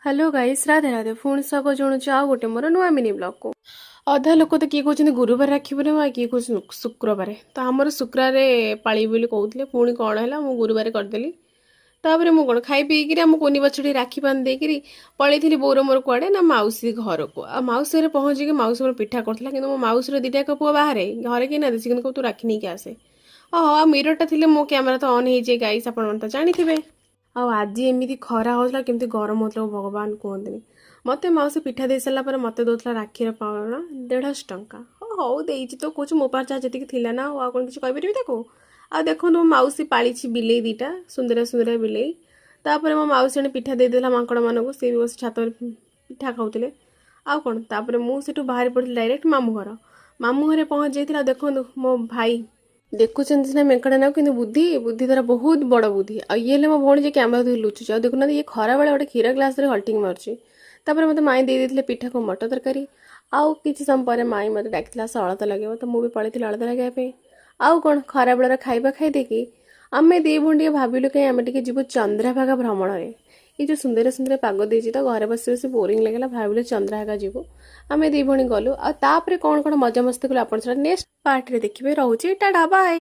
Hello guys, Radhe Radhe. ପୁଣି ସ୍ୱାଗତ ଜଣାଉଛି ଆଉ ଗୋଟେ ମୋର ନୂଆ ମିନି ବ୍ଲଗ୍କୁ। ଅଧା ଲୋକ ତ କିଏ କହୁଛନ୍ତି ଗୁରୁବାର ରାକ୍ଷୀ ପୂର୍ଣ୍ଣିମା, କିଏ କହୁଛନ୍ତି ଶୁକ୍ରବାର। ତ ଆମର ଶୁକ୍ରବାରେ ପାଳିବୁ ବୋଲି କହୁଥିଲେ। ପୁଣି କ'ଣ ହେଲା, ମୁଁ ଗୁରୁବାର କରିଦେଲି। ତାପରେ ମୁଁ କ'ଣ ଖାଇ ପିଇକିରି ଆମ କୁନି ବାଛୁରୀ ରାକ୍ଷୀ ବାନ୍ଧି ଦେଇକିରି ପଳେଇଥିଲି ବୋଉର ମୋର କୁଆଡ଼େ ନା ମାଉସୀ ଘରକୁ। ଆଉ ମାଉସୀ ଘରେ ପହଞ୍ଚିକି ମାଉସୀ ମୋର ପିଠା କରୁଥିଲା। କିନ୍ତୁ ମୋ ମାଉସୀର ଦୁଇଟା ଏକ ପୁଅ ବାହାରେ, ଘରେ କେହି ନାହାନ୍ତି। ସେ କିନ୍ତୁ କହୁ, ତୁ ରାକ୍ଷୀ ନେଇକି ଆସେ। ଓହୋ, ଆଉ ମିରରଟା ଥିଲେ ମୋ କ୍ୟାମେରା ତ ଅନ୍ ହେଇଯାଏ ଗାଇସ୍, ଆପଣମାନେ ତ ଜାଣିଥିବେ। ଆଉ ଆଜି ଏମିତି ଖରା ହେଉଥିଲା, କେମିତି ଗରମ ହେଉଥିଲା, ଭଗବାନ କୁହନ୍ତିନି। ମୋତେ ମାଉସୀ ପିଠା ଦେଇ ସାରିଲା ପରେ ମୋତେ ଦେଉଥିଲା ରାକ୍ଷୀର ପାଉଣା 150 ଟଙ୍କା। ହଉ ହଉ, ଦେଇଛି ତ କହୁଛି, ମୋ ପାଖରେ ଯାହା ଯେତିକି ଥିଲା ନା, ଆଉ କ'ଣ କିଛି କହିପାରିବି ତାକୁ? ଆଉ ଦେଖନ୍ତୁ, ମୋ ମାଉସୀ ପାଳିଛି ବିଲେଇ ଦୁଇଟା, ସୁନ୍ଦର ସୁନ୍ଦର ବିଲେଇ। ତାପରେ ମୋ ମାଉସୀ ଆଣି ପିଠା ଦେଇଦେଲା ମାଙ୍କଡ଼ମାନଙ୍କୁ, ସେ ବି ବସି ଛାତରେ ପିଠା ଖାଉଥିଲେ। ଆଉ କ'ଣ, ତାପରେ ମୁଁ ସେଠୁ ବାହାରି ପଡ଼ିଥିଲି ଡାଇରେକ୍ଟ ମାମୁଁ ଘର। ମାମୁଁ ଘରେ ପହଞ୍ଚି ଯାଇଥିଲା। ଦେଖନ୍ତୁ, ମୋ ଭାଇ ଦେଖୁଛନ୍ତି ସିନା ମେଙ୍କଡ଼ା ନାକୁ, କିନ୍ତୁ ବୁଦ୍ଧି ବୁଦ୍ଧି ତାର ବହୁତ ବଡ଼ ବୁଦ୍ଧି। ଆଉ ଇଏ ହେଲେ ମୋ ଭଉଣୀ, ଯେ କ୍ୟାମେରା ଧରି ଲୁଚୁଛି। ଆଉ ଦେଖୁନାହାନ୍ତି, ଇଏ ଖରାବେଳେ ଗୋଟେ କ୍ଷୀର ଗ୍ଲାସରେ ହଲ୍ଟିଂ ମାରୁଛି। ତାପରେ ମୋତେ ମାଇଁ ଦେଇ ଦେଇଥିଲେ ପିଠାକୁ ମଟର ତରକାରୀ। ଆଉ କିଛି ସମୟ ପରେ ମାଇଁ ମୋତେ ଡାକିଥିଲା, ଆସ ଅଳତା ଲଗେଇବ। ତ ମୁଁ ବି ପଳେଇଥିଲି ଅଳତା ଲଗେଇବା ପାଇଁ। ଆଉ କ'ଣ, ଖରାବେଳର ଖାଇବା ଖାଇ ଦେଇକି ଆମେ ଦୁଇ ଭଉଣୀ ଟିକେ ଭାବିଲୁ କାହିଁ ଆମେ ଟିକେ ଯିବୁ ଚନ୍ଦ୍ରଭାଗା ଭ୍ରମଣରେ। ଏଇ ଯେଉଁ ସୁନ୍ଦର ସୁନ୍ଦର ପାଗ ଦେଇଛି, ତ ଘରେ ବସି ବସି ବୋରିଂ ଲାଗିଲା, ଭାବିଲୁ ଚନ୍ଦ୍ରଭାଗା ଯିବୁ। ଆମେ ଦୁଇ ଭଉଣୀ ଗଲୁ। ଆଉ ତାପରେ କ'ଣ କ'ଣ ମଜାମସ୍ତି କଲୁ, ଆପଣ ସେଟା ନେକ୍ସଟ ପାର୍ଟରେ ଦେଖିବେ। ରହୁଛି, ଟାଟା, ବାଏ।